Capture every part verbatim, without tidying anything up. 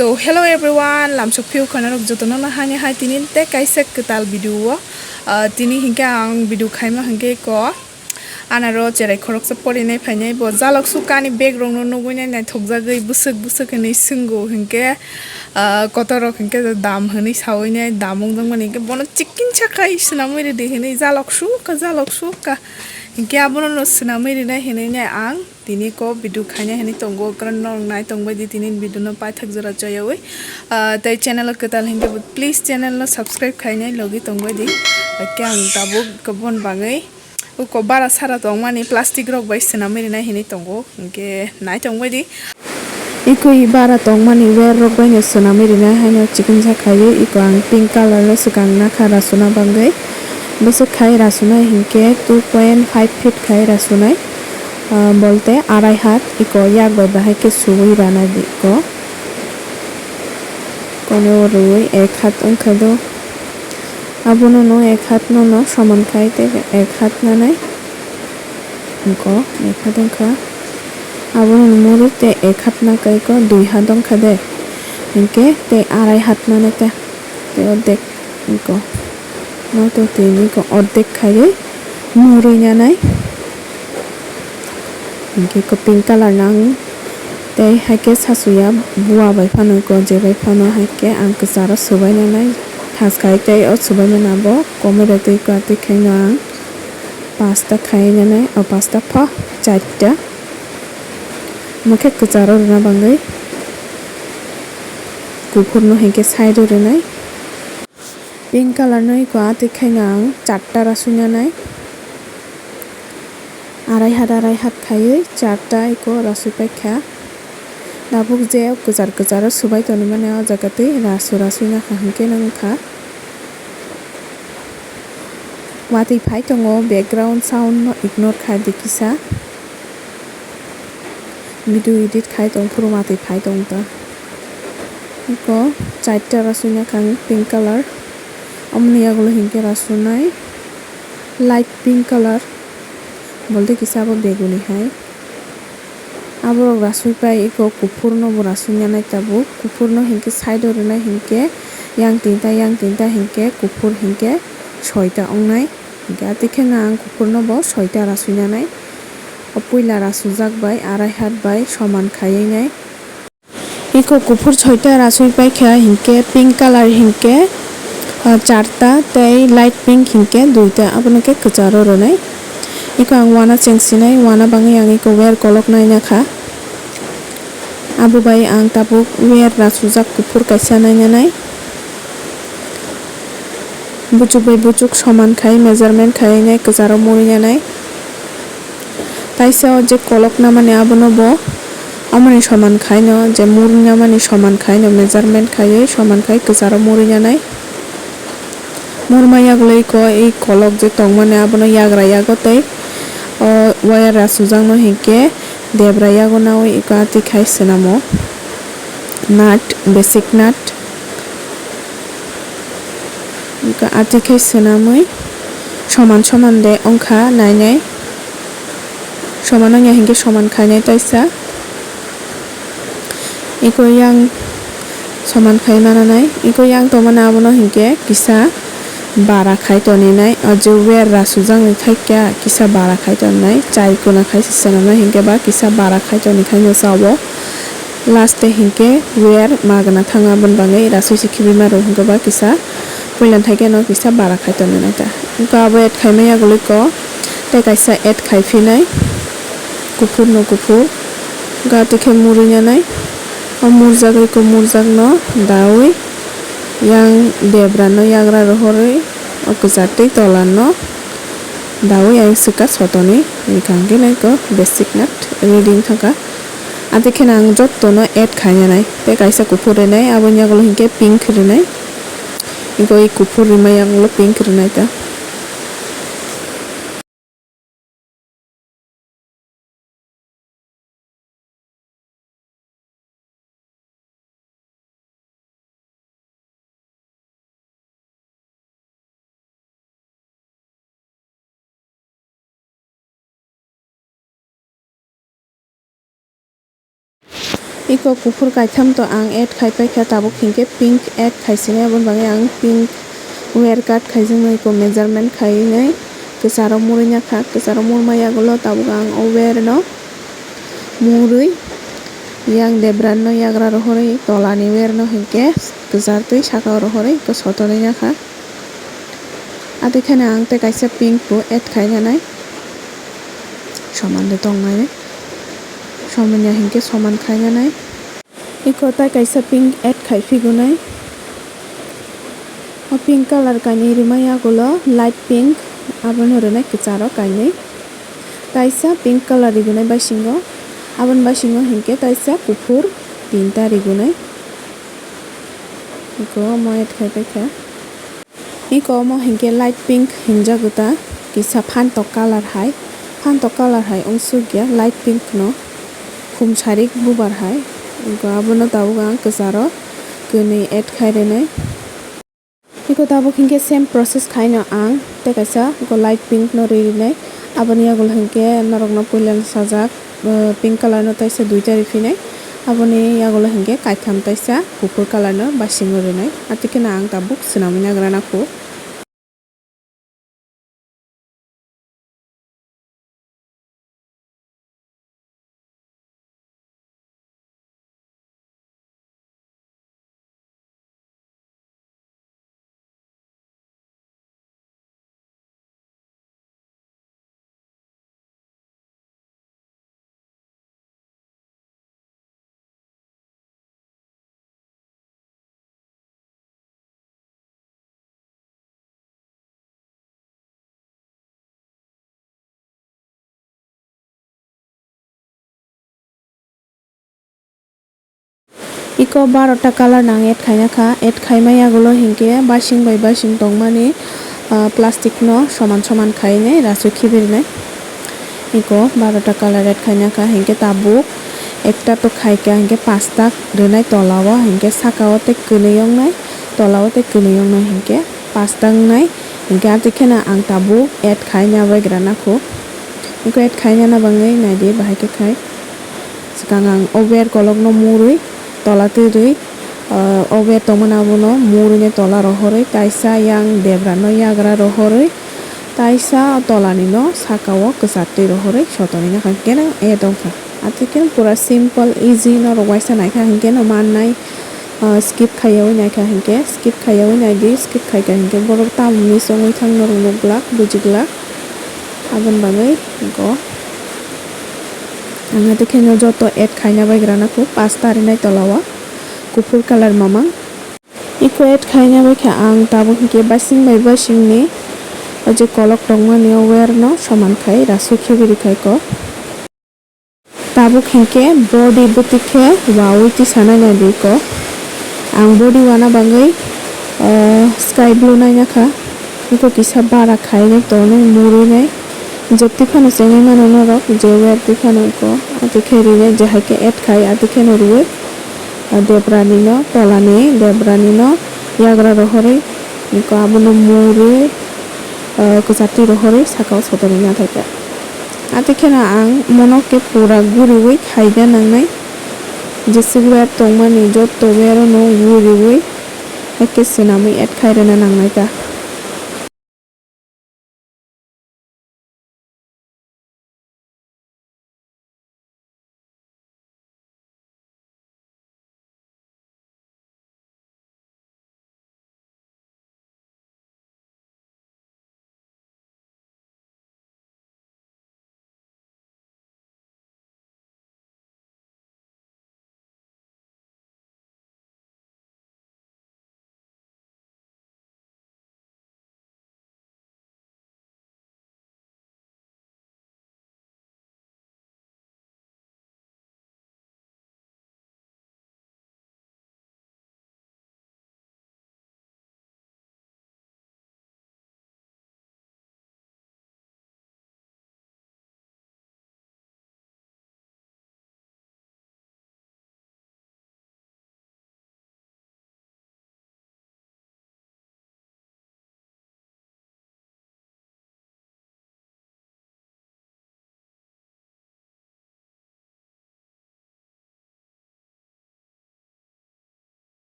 So, hello everyone, lamsok phiyok khana rok jotono no hani hai tini te kaisa kwtal video o, ah, tini hinkhe ang video khaima hinkhe ko anaro cherai khoroksa porinai phainai bo jalok sukani bag rok no nugui nai naithok jagui bwswk bwswk hinui swngo hinkhe, ah, kotor rok hinkhe dam hinui saui nai dam wng jagmani hinkhe bono chikin sakhai swnamwi ridi hinui jalok sukha jalok sukha hinkhe abono no swnamwi rinai hinui nai ang. Tini ko video khaina hinui tongo, karon norok nai tongbai di tini video no paithak jora choyaui. Ah, tei channel o kwtal hinkhe bo please channel no subscribe khainai logi tongbai di. Haikhe ang tabuk ko bon bagwi uko bara sara tongmani plastic rok bai swnamwi rinai hinui tongo, hinkhe nai tongbai di. Ikoi bara tongmani wire rok bai no swnamwi rinai haino chikinsa khaiwi iko ang pink colour no swkang nakha rasuna bagwi. Bwswk khai rasuna hinkhe two point five feet khai rasunai, ah, bolte arai hat iko yak bai bahai khe suwi rana di iko. Kono rwui ek hat wngkha do. Abono no ek hat no no soman khai tei ek hat nanai. Iko ek hat wngkha. Abono no muri tei ek hat na kai ko dui hat wngkha de. Hinkhe tei arai hat nanai ta. Tei ordek iko. No to tini ko ordek khaiwi muri nanai. Hinkhe ko pink colour nang tei haikhe sasuya bua bai phano ko je bai phano haikhe ang kwcharo swbai nanai thas khai tei o swbai mano bo komoi rw twi kwatwi khaino ang pasta khai nanai o pasta pha charta mokhe kwcharo rwna bagwi kuphurno hinkhe side o rwnai. Pink colour no iko atwi khaino ang charta rasui nanai. Arai hat, arai hat khaiwi charta iko rasui paikha. Tabuk je kwchar kwchar o swbai tonwi mani o jaga twi rasu rasui nakha hinkhe no wngkha. Watwi phai tongo, background sound no ignore kha di kisa. Video edit khai tong phuru watwi phai tong ta. Iko charta rasui nakha ang pink colour. Omoni yagulo hinkhe rasunai light pink colour. Bolte kisa abo beguni hai. Aborok rasui pai iko kuphur no bo rasui nanai tabuk. Kuphur no hinkhe side o rwnai hinkhe yang tinta yang tinta hinkhe kuphur hinkhe soita wngnai. Hinkhe atwi kheno ang kuphur no bo soita rasui nanai. O puila rasujak bai arai hat bai soman khaiwi nai. Iko kuphur soita rasui paikha hinkhe pink colour hinkhe, ah, charta tei light pink hinkhe duita abono khe kwcharo rwnai. Iko ang wana chengsinai, wana bangwi ang iko wer kolok nainakha. Abo bai ang tabuk wer rasujak kuphur kaisa nainanai. Buchuk bai buchuk soman khai measurement khai nai kwcharo muri nanai. Taisa o je kolok namani abono bo amoni soman khaino je mur namani soman khaino measurement khaiwi soman khai kwcharo muri nanai. Murma yagulwi ko i kolok je tongmani abono yagra yago tei o wire rasujakno hinkhe debra yago nawi iko atwi khai swnamo nut, basic nut. Iko atwi khai swnamwi soman soman de wngkha nainai. Soman wngya hinkhe soman khainai taisa. Iko yang soman khai mananai. Iko yang tongmani abono hinkhe kisa bara khai toninai. O je wer rasujakni thaikya kisa bara khai toninai. Chai kuna khai se swnamnai hinkhe ba kisa bara khai toni khaino chao. Last o hinkhe wer magna thang aboni bagwi rasui se khibima rw hinkhe ba kisa puila thai khe no kisa bara khai tonwi nai ta. Hinkhe abo add khaima yagulwi ko tei kaisa add khai phinai kuphur no kuphur ga twi khe murui nanai. O murjagwi ko murjak no daui yang debra no yagra rohorwi o kwchar twi tola no daui ayang swkha sotoni rikha hinkhe nai ko basic nut ready wngkha. Atwi kheno ang jotono add khainanai. Tei kaisa kuphur rinai, aboni yagulo hinkhe pink rinai. Hinkhe oi kuphur rimai yagulo pink rinai ta. Iko kuphur kaitham to ang add khai paikha, tabuk hinkhe pink add khaisinai, aboni bagwi ang pink wire cut khaijaknai, iko measurement khainai kwcharo murui nakha, kwcharo murma yagulo tabuk ang o wire no murui yang debra no yagra rohorwi tolani wire no hinkhe kwchar twi saka o rohorwi iko sotonwi nakha. Atwi kheno ang tei kaisa pink bo add khainanai, soman de tongnai, soman ya hinkhe soman khainanai. Iko tai kaisa pink add khai phigunai. O pink colour kainwi rwmai yagulo light pink, abono rwnai kwcharo kainwi. Taisa pink colour rigunai bisingo, aboni bisingo hinkhe taisa kuphur tinta rigunai. Iko omo add khai paikha. Iko omo hinkhe light pink hinjago ta, kisa phantok colour hai, phantok colour hai wngsukya light pink no, khum sarik bubar hai. Iko abono tabuk ang kwcharo kwnwi add khai rwnai. Iko tabuk hinkhe same process khaino ang tei kaisa iko light pink no ri rinai. Aboni yagulo hinkhe norokno puila sajak, uh, pink colour no taisa duita riphinai. Aboni yagulo hinkhe kaitham taisa kuphur colour no bisingo rinai. Atwi kheno ang tabuk swnamwi nagra nakho. Iko barota colour nang add khaina kha, add khaima yagulo hinkhe basing bai basing tongmani, ah, plastic no soman soman khainai rasui khibirinai. Iko barota colour add khaina kha hinkhe tabuk ekta to khaika hinkhe pasta rwnai tola o hinkhe saka o tei kwnwi wngnai, tola o tei kwnwi wngnai hinkhe pasta wngnai hinkhe atwi kheno ang tabuk add khaina baigra nakho. Iko add khaina na bagwi naidi bahai khe khai. Swkang ang o wire kolokno murwi tola twi rwi, ah, o wire tongmani abono murwini tola rohorwi, taisa yang debra no yagra rohorwi, taisa tola ni no saka o kwchar twi rohorwi sotonwi nakha, hinkhe no add wngkha. Atwi khe pura simple, easy, norok waisa naikha hinkhe no mannai. Ah, skip khaiyaui naikha hinkhe, skip khaiyaui naidi, skip khaikha hinkhe borok tamo miss wngwi thang norok nukglak, bujiglak. Aboni bagwi go ang atwi kheno joto add khaina baigra nakho, pasta rinai tola o kuphur colour mamang. Iko add khaina baikha ang tabuk hinkhe basing bai basing ni o je kolok tongmani o wire no soman khai rasui khibiri khai ko. Tabuk hinkhe body bwtwi khe waui tisanai naidi ko. Ang body wana bagwi, ah, sky blue naina kha. Iko kisa bara khainai tonwi murwinai. Jeptwi phano chengwi mano norok, je wire twi phano iko. Atwi khe rinai je hai khe add khai, atwi kheno rwui. Ah, debrani no, tolani debrani no yagra rohorwi, iko abono murwi, ah, kwchar twi rohorwi saka o sotonwi nathaikha. Atwi kheno ang mono khe pura guriui khaina nangnai. Jeswk wire tongmani joto wire no guriui haikhe swnamwi add khai rwna nangnai ta.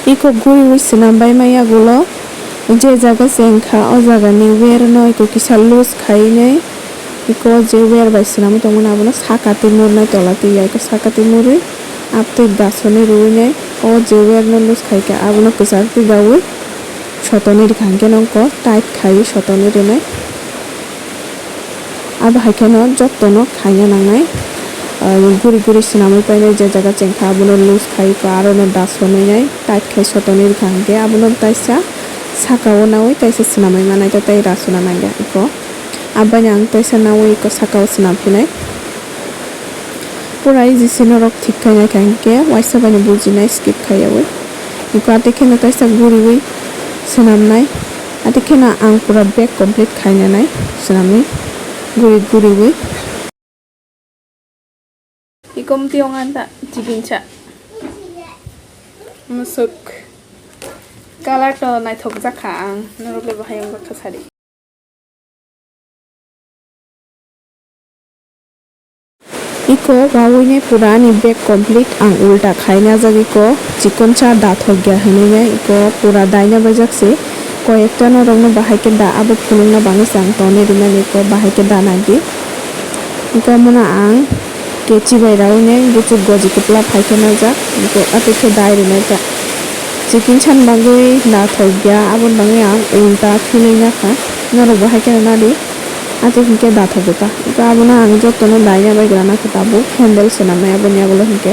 Iko guriwi swnam bai maya gulo, je jaga chengkha o jagani wer no iko kisa loose khainai, iko je wer bai swnamwi tongmani abono saka twi murnai tola twi ya iko saka twi murwi abtwi dasonwi rwinai o je wer no loose khaikha abono kwchar twi gaui sotonwi rwkha hwnkhe no iko tight khaiwi sotonwi rwnai. Abo hai kheno jotono khaina nangnai. Ah, guri guri swnamwi painai, je jaga chengkha abono loose khai kha, aro no dasonwi nai tight khai sotonwi rwkha hwnkhe abono taisa sakao naui taisa swnamwi manai ta tei rasuna nangya iko. Aboni ang taisa naui iko sakao swnam phinai. Pura easy se norok thik khainai kha hwnkhe waisa baino bujinai skip khaiyaui. Iko atwi kheno kaisa guriui swnamnai. Atwi kheno ang pura bag complete khainanai swnamwi guri guriui. Iko mtwi ong anta chikinsa. Musuk. Color to naithok jakha ang. Norok le bahai ong jakha sari. Iko wawine pura ani bag complete ang ulta khaina jag iko chikonsa dathok ya hinwi iko pura daina bajak se koi ekta norok no bahai khe da abo phunukna bagwi se ang tonwi rinani iko bahai khe da nai di iko mano ang kechi bai rawine buchuk goji kwpla phai khe najak iko atwi khe dai rinai ta chikinsa ni bagwi dathok ya aboni bagwi ang ulta khilwi nakha norok bahai khe nadi. Aswk hinkhe dathok bwkha. Hinkhe abono ang jotono daina bai grana khe tabuk handle swnamnai aboni yagulo hinkhe.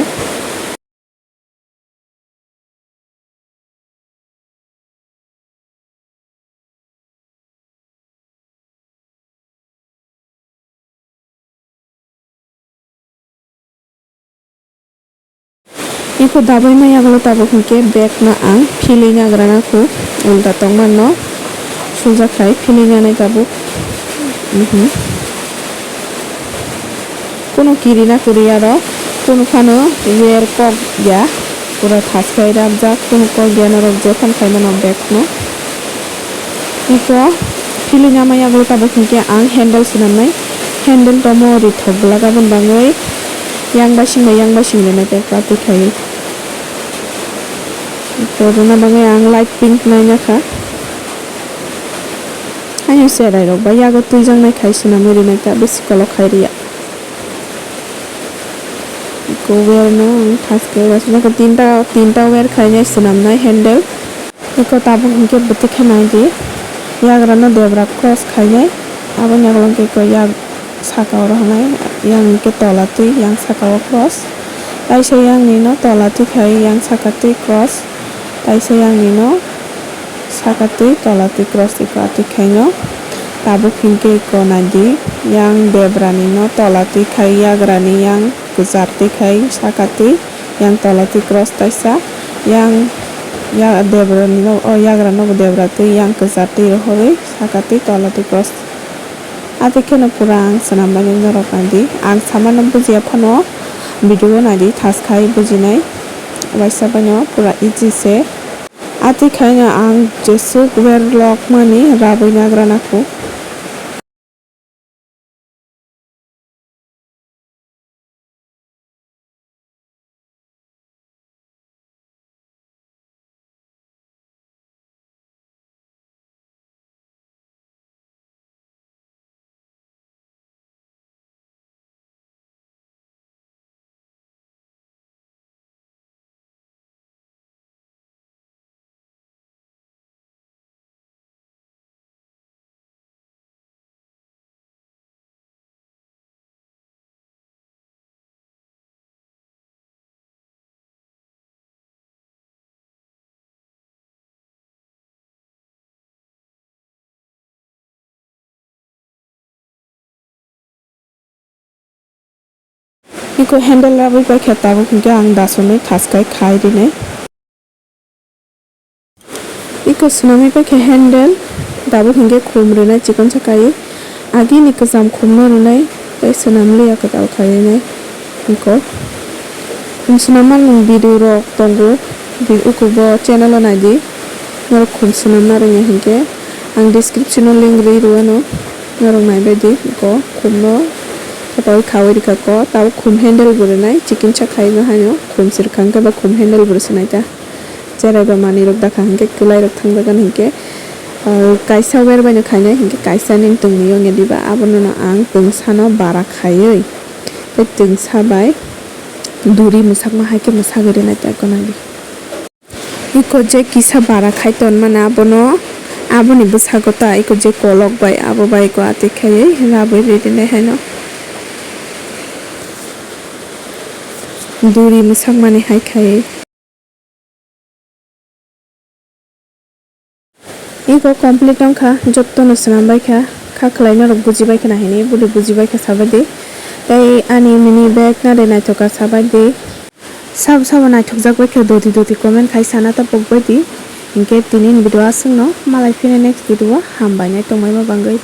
Iko dabai ma yagulo tabuk hinkhe bag no ang philwi nagra na kho ulta tongma no sujak khai philwi nanai tabuk. Mhm. Kuno kiri na kwrwi aro kuno phano wer kok ya pura thas khai rap jak kuno kok ya norok jephan khai mano bag no. Iko philwi nama yagulo tabuk hinkhe ang handle swnamnai. Handle tomo rithok glak aboni bagwi yang bai sing bai yang bai sing rinai khe kwtwi khaiwi. Iko rwna bagwi ang light pink naina kha. Ayang cherai rok bai yago twijaknai khai swnamwi rinai kha bisi kolok khai riya. Iko wer no ang thas khe tinta tinta wer khainai swnamnai handle. Eko tabuk hinkhe bwtwi khe nai di. Yagra no debra cross khainai. Aboni yagra hinkhe eko yak saka o rohornai. Yang hinkhe tola twi, yang saka o cross. Taisa yang ni no tola twi khai, yang saka twi cross. Taisa yang ni no saka twi, tola twi cross eko atwi khaino. Tabuk hinkhe eko nai di. Yang debra ni no tola twi khai, yagra ni yang kwchar twi khai, saka twi. Yang tola twi cross taisa, yang ya debra ni no, o yagra no bo debra twi yang kwchar twi rohorwi saka twi tola twi cross. Atwi kheno pura ang swnam bai norok nai di. Ang sama no bujiya phano video o nai di thas khai bujinai. Waisa bai no pura easy se. Atwi khaino ang jeswk wer lok mani rabwi nagra na kho. Iko handle rabwi paikha tabuk hinkhe ang dasonwi thas khai khai rinai. Iko swnamwi paikha handle tabuk hinkhe khum rinai chikonsa kaiwi. Agini kwcham khumno rinai tei swnam liya kwtal khai rinai. Iko khum swnamma nwng video rok tongo, ukubo channel o naidi. Norok khum swnamna rwngya hinkhe ang description o link rwi rwano. Norok naibaidi iko khumno khapaiwi khawi rwkha ko, tabuk khum handle bo rwnai, chikinsa khaima haino khum se rwkha, hwnkhe ba khum handle bo rwswnai ta. Cherai ba manwi rok dakha hinkhe kwlai rok thangjagan hinkhe, ah, kaisa wer bai no khainai hinkhe kaisa ning tongwi ongya diba, abono no ang twngsa no bara khaiwi tei twngsa bai duri mwsakma hai khe mwsagwi rwnai ta gwnang di. Iko je kisa bara khai ton mana abono, aboni bwsago ta iko je kolok bai abo bai iko atwi khaiwi rabwi ri rwnai haino duri mwsakmani hai khaiwi. Iko complete wngkha, jotto no swnam bai kha, kha khwlai norok buji bai khna hinwi bwlwi buji bai kha sabai di. Tei ani mini bag nare naithok kha sabai di. Sabo sabo naithok jak bai kha doti doti comment khai sana ta pok bai di. Hinkhe tini ni video aswk no, malai phina next video o hambai nai tongmai ma bangwi.